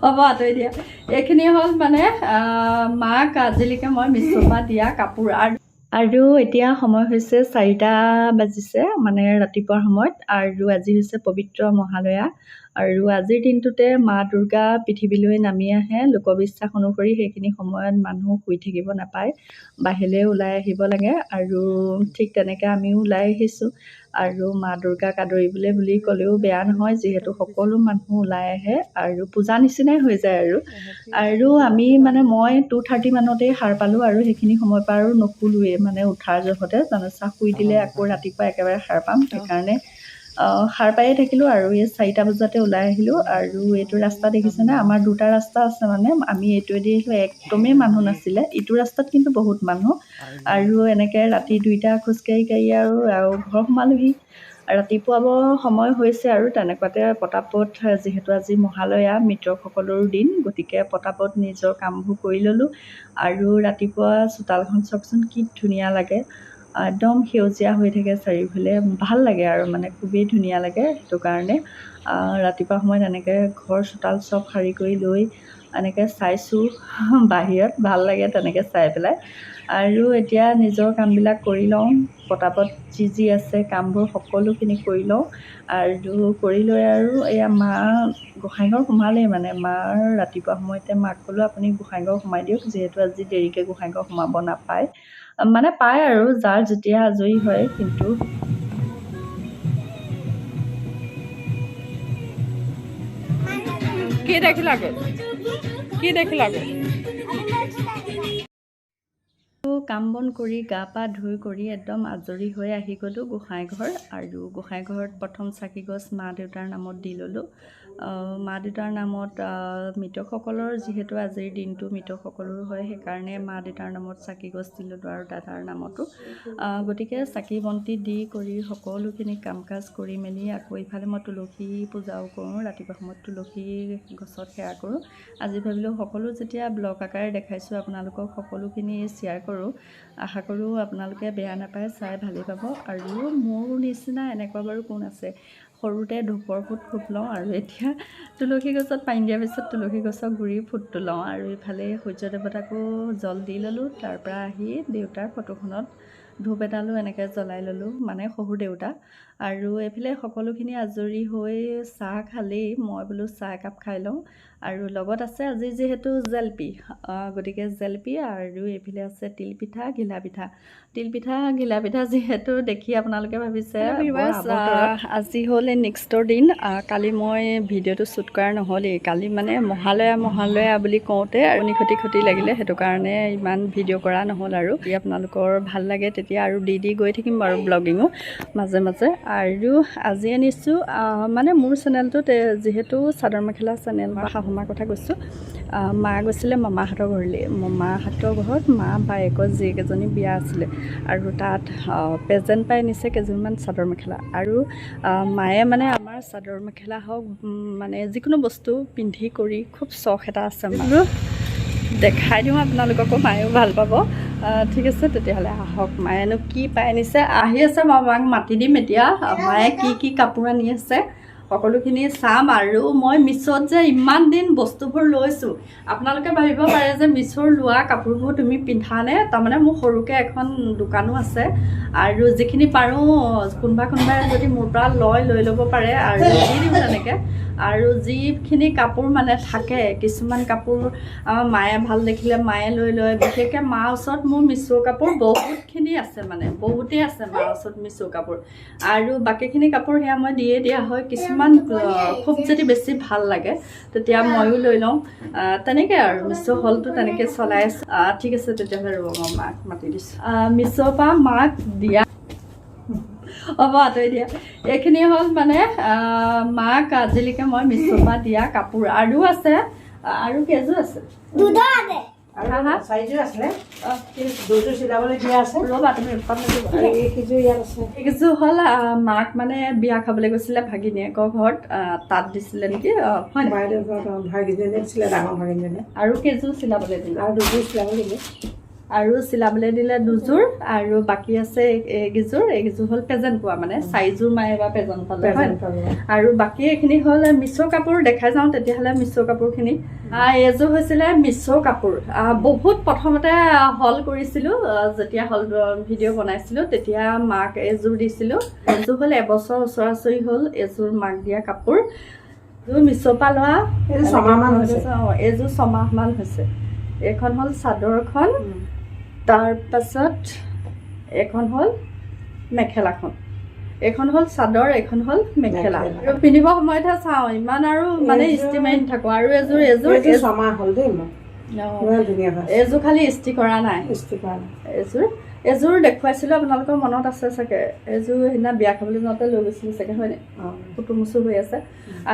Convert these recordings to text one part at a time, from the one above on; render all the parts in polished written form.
হ'ব, আঁতৰি দিয়া। এইখিনি হ'ল মানে মাক আজিলৈকে মই মিছ'ৰ পৰা দিয়া কাপোৰ। আৰু আৰু এতিয়া সময় হৈছে 4টা বাজিছে, মানে ৰাতিপুৱাৰ সময়ত। আৰু আজি হৈছে পবিত্ৰ মহালয়া আৰু আজিৰ দিনটোতে মা দুৰ্গা পৃথিৱীলৈ নামি আহে। লোকবিশ্বাস অনুসৰি সেইখিনি সময়ত মানুহ শুই থাকিব নাপায়, বাহিৰলৈ ওলাই আহিব লাগে। আৰু ঠিক তেনেকৈ আমিও ওলাই আহিছোঁ আৰু মা দুৰ্গাক আদৰিবলৈ বুলি ক'লেও বেয়া নহয়, যিহেতু সকলো মানুহ ওলাই আহে আৰু পূজা নিচিনাই হৈ যায়। আৰু আৰু আমি মানে মই 2:30 মানতেই সাৰ পালোঁ আৰু সেইখিনি সময়ৰ পৰা আৰু নুশুলোৱেই, মানে উঠাৰ জহতে জানোচা শুই দিলে আকৌ ৰাতিপুৱা একেবাৰে সাৰ পাম, সেইকাৰণে সাৰ পায়ে থাকিলোঁ। আৰু এই 4টা বজাতে ওলাই আহিলোঁ। আৰু এইটো ৰাস্তা দেখিছেনে, আমাৰ দুটা ৰাস্তা আছে, মানে আমি এইটোৱেদি আহিলোঁ, একদমেই মানুহ নাছিলে। ইটো ৰাস্তাত কিন্তু বহুত মানুহ। আৰু এনেকৈ ৰাতি 2টা খোজকাঢ়ি কাঢ়ি আৰু আৰু ঘৰ সোমালোহি। ৰাতিপুৱাব সময় হৈছে আৰু তেনেকুৱাতে পটাপট, যিহেতু আজি মহালয়া, মৃতকসকলৰো দিন, গতিকে পটাপট নিজৰ কামবোৰ কৰি ল'লোঁ। আৰু ৰাতিপুৱা চোতালখন চাওকচোন কি ধুনীয়া লাগে, একদম সেউজীয়া হৈ থাকে চাৰিওফালে, ভাল লাগে আৰু মানে খুবেই ধুনীয়া লাগে। সেইটো কাৰণে ৰাতিপুৱা সময়ত এনেকৈ ঘৰ চোতাল চব সাৰি কৰি লৈ এনেকৈ চাইছোঁ বাহিৰত, ভাল লাগে তেনেকৈ চাই পেলাই। আৰু এতিয়া নিজৰ কামবিলাক কৰি লওঁ পটাপট, যি যি আছে কামবোৰ সকলোখিনি কৰি লওঁ। আৰু কৰি লৈ আৰু এয়া মা গোঁসাইঘৰ সোমালেই, মানে মাৰ ৰাতিপুৱা সময়তে মাক ক'লোঁ আপুনি গোঁসাইঘৰ সোমাই দিয়ক, যিহেতু আজি দেৰিকৈ গোঁসাইঘৰ সোমাব নাপায়, মানে পায় আৰু যাৰ যেতিয়া আজৰি হয়। কিন্তু কি দেখিলাগৈ, কি দেখিলাগৈ? কাম বন কৰি গা পা ধুই কৰি একদম আজৰি হৈ আহি গ'লোঁ গোঁসাইঘৰ। আৰু গোঁসাইঘৰত প্ৰথম চাকি গছ মা দেউতাৰ নামত দি ল'লোঁ। মা দেউতাৰ নামত, মৃতকসকলৰ যিহেতু আজিৰ দিনটো মৃতকসকলৰো হয়, সেইকাৰণে মা দেউতাৰ নামত চাকি গছ দি ল'লোঁ আৰু দাদাৰ নামতো। গতিকে চাকি বন্তি দি কৰি সকলোখিনি কাম কাজ কৰি মেলি আকৌ ইফালে মই তুলসী পূজাও কৰোঁ, ৰাতিপুৱা সময়ত তুলসী গছত সেৱা কৰোঁ। আজি ভাবিলোঁ সকলো যেতিয়া ব্লগ আকাৰে দেখাইছোঁ আপোনালোকক, সকলোখিনি শ্বেয়াৰ কৰোঁ, আশা কৰোঁ আপোনালোকে বেয়া নাপায়, চাই ভালেই পাব। আৰু মোৰ নিচিনা এনেকুৱা বাৰু কোন আছে, সৰুতে ধূপৰ ফুট খুব লওঁ আৰু এতিয়া তুলসী গছত পানী দিয়াৰ পিছত তুলসী গছৰ গুৰিৰ ফুটটো লওঁ। আৰু ইফালে সূৰ্য দেৱতাকো জল দি ল'লোঁ, তাৰপৰা আহি দেউতাৰ ফটোখনত ধূপ এডালো এনেকৈ জ্বলাই ল'লোঁ, মানে শহুৰ দেউতা। আৰু এইফালে সকলোখিনি আজৰি হৈ চাহ খালেই, মই বোলো চাহ একাপ খাই লওঁ। আৰু লগত আছে আজি যিহেতু জেলপি, গতিকে জেলপি আৰু এইফালে আছে তিলপিঠা, ঘিলা পিঠা। তিলপিঠা ঘিলা পিঠা যিহেতু দেখি আপোনালোকে ভাবিছে। আজি হ'ল এই নেক্সটৰ দিন। কালি মই ভিডিঅ'টো শ্বুট কৰা নহ'লেই, কালি মানে মহালয়া মহালয়া বুলি কওঁতে খতি খতি লাগিলে, সেইটো কাৰণে ইমান ভিডিঅ' কৰা নহ'ল। আৰু যদি আপোনালোকৰ ভাল লাগে তেতিয়া আৰু দি দি গৈ থাকিম বাৰু ব্লগিঙো মাজে মাজে। আৰু আজি আনিছোঁ, মানে মোৰ চেনেলটোত যিহেতু চাদৰ মেখেলা চেনেল বা শাহুমাৰ কথা কৈছোঁ, মা গৈছিলে মামাহঁতৰ ঘৰলৈ। মামাহঁতৰ ঘৰত মা বায়েকৰ জীয়েক এজনী বিয়া আছিলে আৰু তাত প্ৰেজেণ্ট পাই আনিছে কেইযোৰমান চাদৰ মেখেলা। আৰু মায়ে মানে আমাৰ চাদৰ মেখেলা হওক মানে যিকোনো বস্তু পিন্ধি কৰি খুব চখ এটা আছে, আৰু দেখাই দিওঁ আপোনালোককো, মায়েও ভাল পাব। ঠিক আছে তেতিয়াহ'লে আহক, মায়েনো কি পাই আনিছে আহি আছে, মই মাক মাতি দিম এতিয়া। মায়ে কি কি কাপোৰ আনি আছে সকলোখিনি চাম। আৰু মই মিছ'ত যে ইমান দিন বস্তুবোৰ লৈছোঁ, আপোনালোকে ভাবিব পাৰে যে মিছ'ৰ লোৱা কাপোৰবোৰ তুমি পিন্ধা নে? তাৰমানে মোৰ সৰুকৈ এখন দোকানো আছে আৰু যিখিনি পাৰোঁ কোনোবা কোনোবাই যদি মোৰ পৰা লয় লৈ ল'ব পাৰে আৰু দি দিওঁ তেনেকৈ। আৰু যিখিনি কাপোৰ মানে থাকে, কিছুমান কাপোৰ আমাৰ মায়ে ভাল দেখিলে মায়ে লৈ লয়। বিশেষকৈ মাৰ ওচৰত মোৰ মিছ'ৰ কাপোৰ বহুতখিনি আছে, মানে বহুতেই আছে মাৰ ওচৰত মিছ'ৰ কাপোৰ। আৰু বাকীখিনি কাপোৰ সেয়া মই দিয়ে দিয়া হয়। কিছুমান খুব যদি বেছি ভাল লাগে তেতিয়া ময়ো লৈ লওঁ, তেনেকৈ আৰু মিছ' হলটো তেনেকৈ চলাই আছোঁ। ঠিক আছে তেতিয়াহ'লে ৰ'ব, মই মাক মাতি দিছোঁ। মিছ'ৰ পৰা মাক দিয়া হ'ব, আঁতৰি দিয়া। এইখিনি হ'ল মানে মাক আজিলৈকে মই মিছ'ৰ পৰা দিয়া কাপোৰ। আৰু আছে, আৰু কেইযোৰ আছে? চাৰিযোৰ আছিলে, দুযোৰ চিলাবলৈ দিয়া আছে। ৰ'বা তুমি উৎপাত নকৰিবা। আৰু এইকেইযোৰ ইয়াত আছে। এইকেইযোৰ হ'ল মাক মানে বিয়া খাবলৈ গৈছিলে ভাগিনীয়েকৰ ঘৰত, তাত দিছিলে নেকি? হয়। বাইদেউ ঘৰত ভাগিনজনীয়ে দিছিলে, ডাঙৰ ভাগিনজনীয়ে। আৰু কেইযোৰ চিলাবলৈ দিলে? আৰু দুযোৰ চিলাবলৈ দিলে। আৰু চিলাবলৈ দিলে দুযোৰ আৰু বাকী আছে এইকেইযোৰ। এইকেইযোৰ হ'ল প্ৰেজেণ্ট পোৱা, মানে চাৰিযোৰ মায়ে এবাৰ প্ৰেজেণ্ট পালে হয়। প্ৰেজেণ্ট পালোঁ। আৰু বাকী এইখিনি হ'ল মিছ' কাপোৰ, দেখাই যাওঁ তেতিয়াহ'লে মিছ' কাপোৰখিনি। এইযোৰ হৈছিলে মিছ' কাপোৰ। বহুত প্ৰথমতে হল কৰিছিলোঁ, যেতিয়া হল ভিডিঅ' বনাইছিলোঁ তেতিয়া মাক এযোৰ দিছিলোঁ। এযোৰ হ'ল এবছৰ ওচৰা ওচৰি হ'ল এযোৰ মাক দিয়া কাপোৰ। এযোৰ মিছ' পৰা লোৱা। এইযোৰ ছমাহমান হৈছে। অঁ, এইযোৰ ছমাহমান হৈছে। এইখন হ'ল চাদৰখন, তাৰপাছত এইখন হ'ল মেখেলাখন। এইখন হ'ল চাদৰ, এইখন হ'ল মেখেলা। মেখেলা। আৰু পিন্ধিব সময়তহে চাওঁ ইমান আৰু মানে ইস্ত্ৰি মাৰি নাথাকোঁ। আৰু এযোৰ এযোৰ এইযোৰ 6 মাহ হ'ল দেই মোৰ। অঁ, ইমান ধুনীয়া হয়। এইযোৰ খালি ইস্ত্ৰি কৰা নাই। ইস্ত্ৰি কৰা নাই। এযোৰ এযোৰ দেখুৱাইছিলোঁ, আপোনালোকৰ মনত আছে চাগে। এযোৰ সেইদিনা বিয়া খাবলৈ যাওঁতে লৈ গৈছিলোঁ চাগে, হয়নে? অঁ। কুটু মুচু হৈ আছে।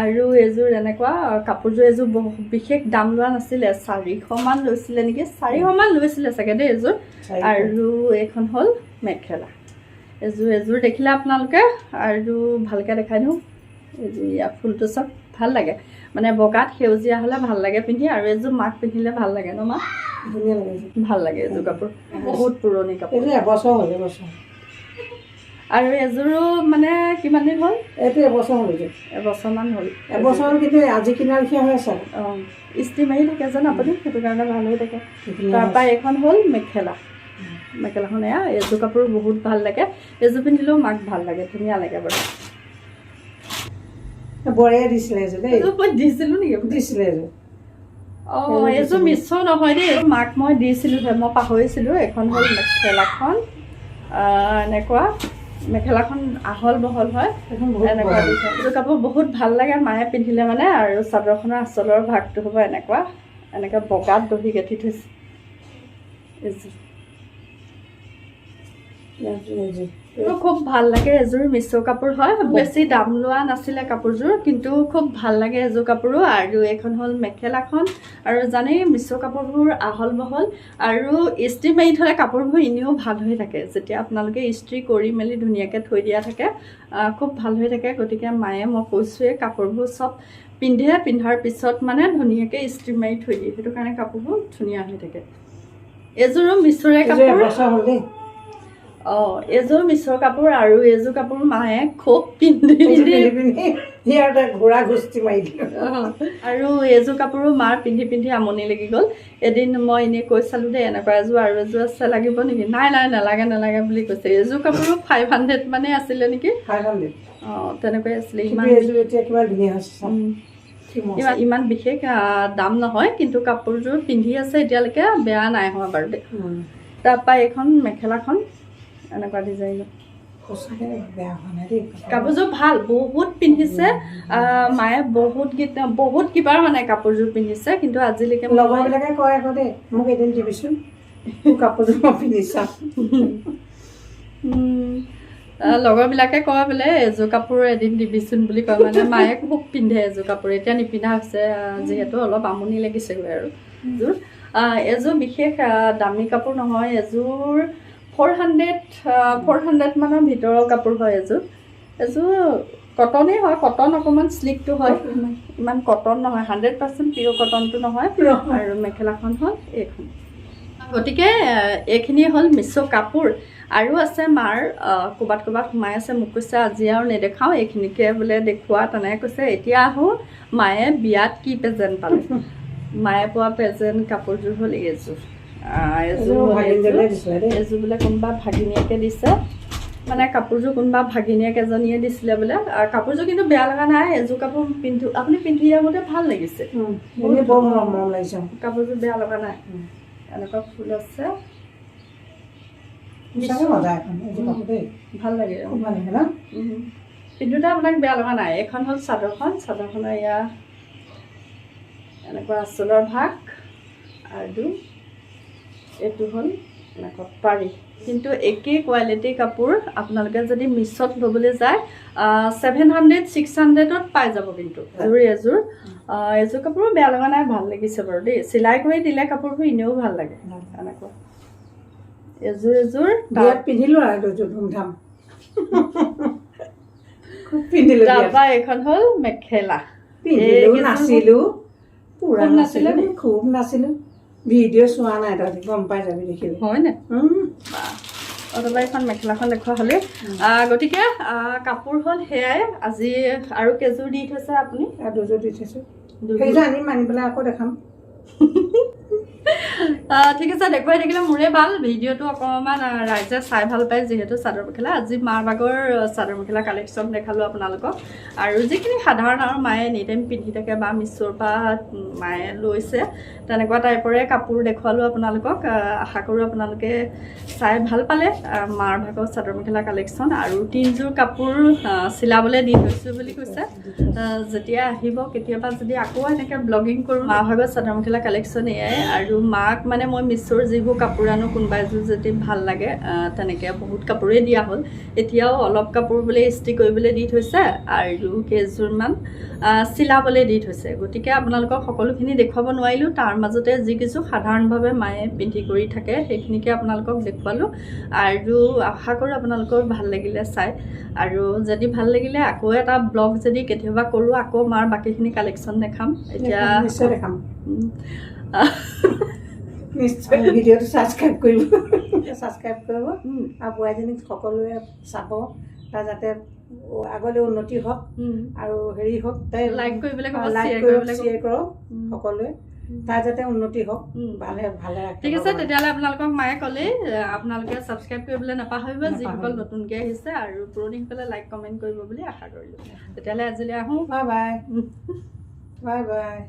আৰু এযোৰ এনেকুৱা কাপোৰযোৰ, এযোৰ বিশেষ দাম লোৱা নাছিলে, 400মান লৈছিলে নেকি, 400মান লৈছিলে চাগে দেই এযোৰ। 400। আৰু এইখন হ'ল মেখেলা। এযোৰ এযোৰ দেখিলে আপোনালোকে, আৰু ভালকৈ দেখাই দিওঁ। এইযোৰ ইয়াৰ ফুলটো চব ভাল লাগে, মানে বগাত সেউজীয়া হ'লে ভাল লাগে পিন্ধি। আৰু এযোৰ মাক পিন্ধিলে ভাল লাগে ন মা? ধুনীয়া লাগে এইযোৰ। ভাল লাগে এযোৰ কাপোৰ, বহুত পুৰণি কাপোৰ। এইযোৰ এবছৰ হ'ল, এবছৰ। আৰু এযোৰো মানে কিমান দিন হ'ল? এইটো এবছৰ হ'ল এইযোৰ। এবছৰমান হ'ল। এবছৰ হ'ল, কিন্তু আজি কিনাৰ লেখীয়া হৈ আছে। অঁ, ইস্ত্ৰি মাৰি থাকে যেন আপুনি, সেইটো কাৰণে ভাল হৈ থাকে। ধুনীয়া। তাৰপৰা এইখন হ'ল মেখেলা। মেখেলাখন এয়া। এযোৰ কাপোৰ বহুত ভাল লাগে, এযোৰ পিন্ধিলেও মাক ভাল লাগে, ধুনীয়া লাগে বাৰু। বৰে দিছিলে এযোৰ দেই। এযোৰ মই দিছিলোঁ নেকি? দিছিলে এযোৰ। অঁ, এইযোৰ মিছ নহয় দেই, এইযোৰ মাক মই দিছিলোঁহে, মই পাহৰিছিলোঁ। এইখন হ'ল মেখেলাখন। এনেকুৱা মেখেলাখন আহল বহল হয়। এখন বহুত এনেকুৱা বহল। ডিজাইন। এইযোৰ কাপোৰ বহুত ভাল লাগে মায়ে পিন্ধিলে মানে। আৰু চাদৰখনৰ আঁচলৰ ভাগটো হ'ব এনেকুৱা, এনেকৈ বগাত দহি গাঁঠি থৈছে এইযোৰ। এইযোৰ, এইযোৰ। এইযোৰ খুব ভাল লাগে। এযোৰ মিছ' কাপোৰ হয়, বেছি দাম লোৱা নাছিলে কাপোৰযোৰ, কিন্তু খুব ভাল লাগে এযোৰ কাপোৰো। আৰু এইখন হ'ল মেখেলাখন। আৰু জানেই মিছ' কাপোৰবোৰ আহল বহল আৰু ইস্ত্ৰি মাৰি থ'লে কাপোৰবোৰ এনেও ভাল হৈ থাকে। যেতিয়া আপোনালোকে ইস্ত্ৰি কৰি মেলি ধুনীয়াকৈ থৈ দিয়া থাকে, খুব ভাল হৈ থাকে। গতিকে মায়ে, মই কৈছোঁৱে, কাপোৰবোৰ চব পিন্ধে, পিন্ধাৰ পিছত মানে ধুনীয়াকৈ ইস্ত্ৰি মাৰি থৈ দিয়ে, সেইটো কাৰণে কাপোৰবোৰ ধুনীয়া হৈ থাকে। এযোৰো মিছ'ৰে এইযোৰ কাপোৰ। এবছৰ হ'ল দেই। অঁ, এইযোৰ মিছৰ কাপোৰ আৰু এইযোৰ কাপোৰ মায়ে খুব পিন্ধি এইযোৰ পিন্ধি পিন্ধি পিন্ধি ইয়াতে ঘোঁৰা গুষ্টি মাৰি দিলোঁ। অঁ, আৰু এইযোৰ কাপোৰো মাৰ পিন্ধি পিন্ধি আমনি লাগি গ'ল। এদিন মই এনেই কৈ চালোঁ দেই, এনেকুৱা এযোৰ আৰু এযোৰ আছে, লাগিব নেকি? নাই নাই, নালাগে নালাগে বুলি কৈছে। এইযোৰ কাপোৰো 500 মানে আছিলে নেকি? 500। অঁ, তেনেকুৱাই আছিলে। কিন্তু ইমান এইযোৰ এতিয়া কিমান ধুনীয়া হৈছে চাওক। কি মজা। ইমান ইমান বিশেষ দাম নহয়, কিন্তু কাপোৰযোৰ পিন্ধি আছে এতিয়ালৈকে, বেয়া নাই হোৱা বাৰু দেই। তাৰপৰা এইখন মেখেলাখন এনেকুৱা ডিজাইনৰ। সঁচাকৈ বেয়া হোৱা নাই দেই। কাপোৰযোৰ ভাল, বহুত পিন্ধিছে। মায়ে বহুত গীত বহুত কিবাৰ মানে কাপোৰযোৰ পিন্ধিছে, কিন্তু আজিলৈকে মই লগৰবিলাকে কয় আকৌ দেই, মোক এদিন দিবিচোন, মোৰ কাপোৰযোৰ মই পিন্ধি চাম। লগৰবিলাকে কয় বোলে এযোৰ কাপোৰ এদিন দিবিচোন বুলি কয়। মানে মায়ে খুব পিন্ধে এযোৰ কাপোৰ, এতিয়া নিপিন্ধা হৈছে, যিহেতু অলপ আমনি লাগিছেগৈ। আৰু এযোৰ এযোৰ বিশেষ দামী কাপোৰ নহয়, এযোৰ 400 মানৰ ভিতৰৰ কাপোৰ হয় এযোৰ। এযোৰ কটনেই হয়, কটন অকণমান শ্লিকটো হয়, ইমান ইমান কটন নহয়, 100% পিয়'ৰ কটনটো নহয়। আৰু মেখেলাখন হ'ল এইখন। গতিকে এইখিনিয়ে হ'ল মিছ' কাপোৰ। আৰু আছে মাৰ ক'ৰবাত ক'ৰবাত সোমাই আছে। মোক কৈছে আজি আৰু নেদেখাওঁ, এইখিনিকে বোলে দেখুওৱা, তেনেকৈ কৈছে। এতিয়া আহোঁ মায়ে বিয়াত কি প্ৰেজেণ্ট পালে। মায়ে পোৱা প্ৰেজেণ্ট কাপোৰযোৰ হ'ল এইযোৰ। এযোৰ এইযোৰ হ'ল ভাগিনজনীয়ে এইযোৰ। দিছিলে দেই। এইযোৰ বোলে কোনোবা ভাগিনীয়েকে দিছে, মানে কাপোৰযোৰ কোনোবা ভাগিনীয়েক এজনীয়ে দিছিলে বোলে। কাপোৰযোৰ কিন্তু বেয়া লগা নাই। এযোৰ কাপোৰ পিন্ধো, আপুনি পিন্ধি আহোঁতে ভাল লাগিছে। এনেই বৰ মৰম মৰম লাগিছে। কাপোৰযোৰ বেয়া লগা নাই। এনেকুৱা ফুল আছে। সঁচাকৈ মজা এখন এইযোৰ কাপোৰ দেই। ভাল লাগে। খুব ভাল লাগে ন? পিন্ধোতে আপোনাক বেয়া লগা নাই। এইখন হ'ল চাদৰখন। চাদৰখনৰ এয়া এনেকুৱা আঁচলৰ ভাগ আৰু এইটো হ'ল এনেকুৱা পাৰি। কিন্তু একেই কোৱালিটিৰ কাপোৰ আপোনালোকে যদি মিছত ল'বলৈ যায়, 700 600ত পাই যাব। কিন্তু এযোৰ এযোৰ এযোৰ কাপোৰো বেয়া লগা নাই, ভাল লাগিছে বাৰু দেই। চিলাই কৰি দিলে কাপোৰবোৰ এনেও ভাল লাগে। এনেকুৱা এযোৰ এযোৰ। বিয়াত পিন্ধিলো আৰু দুযোৰ ধুমধাম খুব পিন্ধিলো বিয়াত। তাৰপৰা এইখন হ'ল মেখেলা। পিন্ধিলো, এইকেইযোৰ নাচিলো পুৰা। খুব নাচিলে নাচিলো। নি? খুব নাচিলো। ভিডিঅ' চোৱা নাই, তহঁতি গম পাই যাবি দেখিলে। হয়নে? অথবা এইখন মেখেলাখন দেখুওৱা হ'লেই। গতিকে কাপোৰ হ'ল সেয়াই আজি। আৰু কেইযোৰ দি থৈছে আপুনি? আৰু দুযোৰ দি থৈছোঁ। দুযোৰ। সেইযোৰ আনিম, আনি পেলাই আকৌ দেখাম। ঠিক আছে, দেখুৱাই থাকিলে মোৰে ভাল। ভিডিঅ'টো অকণমান ৰাইজে চাই ভাল পায় যিহেতু। চাদৰ মেখেলা আজি মাৰ ভাগৰ চাদৰ মেখেলা কালেকশ্যন দেখালোঁ আপোনালোকক। আৰু যিখিনি সাধাৰণ আৰু মায়ে এনি টাইম পিন্ধি থাকে বা মিছ'ৰ পৰা মায়ে লৈছে, তেনেকুৱা টাইপৰে কাপোৰ দেখুৱালোঁ আপোনালোকক। আশা কৰোঁ আপোনালোকে চাই ভাল পালে মাৰ ভাগৰ চাদৰ মেখেলা কালেকশ্যন। আৰু তিনিযোৰ কাপোৰ চিলাবলৈ দি থৈছোঁ বুলি কৈছে। যেতিয়া আহিব কেতিয়াবা যদি আকৌ এনেকৈ ব্লগিং কৰোঁ। মাৰ ভাগৰ চাদৰ মেখেলা কালেকশ্যন এয়াই। আৰু মাক মানে মই মিছ'ৰ যিবোৰ কাপোৰ আনো, কোনোবা এযোৰ যদি ভাল লাগে, তেনেকৈ বহুত কাপোৰেই দিয়া হ'ল। এতিয়াও অলপ কাপোৰ বোলে ইস্ত্ৰি কৰিবলৈ দি থৈছে আৰু কেইযোৰমান চিলাবলৈ দি থৈছে। গতিকে আপোনালোকক সকলোখিনি দেখুৱাব নোৱাৰিলোঁ। তাৰ মাজতে যি কিছু সাধাৰণভাৱে মায়ে পিন্ধি কৰি থাকে, সেইখিনিকে আপোনালোকক দেখুৱালোঁ। আৰু আশা কৰোঁ আপোনালোকৰ ভাল লাগিলে চাই। আৰু যদি ভাল লাগিলে আকৌ এটা ব্লগ যদি কেতিয়াবা কৰোঁ, আকৌ মাৰ বাকীখিনি কালেকশ্যন দেখাম এতিয়া। নিশ্চয় দেখাম। নিশ্চয় ভিডিঅ'টো ছাবস্ক্ৰাইব কৰিব আৰু বোৱাৰীজনীক সকলোৱে চাব, তাৰ যাতে আগলৈ উন্নতি হওক আৰু হেৰি হওক, তাই লাইক কৰিবলৈ ক'ব, লাইক শ্বেয়াৰ কৰক, কৰিবলৈ ক'ব। শ্বেয়াৰ কৰক সকলোৱে, তাৰ যাতে উন্নতি হওক, ভালে ভালে ৰাখে ঠিক আছে। ভগৱানে। তেতিয়াহ'লে আপোনালোকক মায়ে ক'লেই, আপোনালোকে ছাবস্ক্ৰাইব কৰিবলৈ নাপাহৰিব যিসকল নাপাহৰিব। নতুনকৈ আহিছে আৰু পুৰণিসকলে লাইক কমেণ্ট কৰিব বুলি আশা কৰিলোঁ। তেতিয়াহ'লে আজিলৈ আহোঁ। Bye bye, bye bye.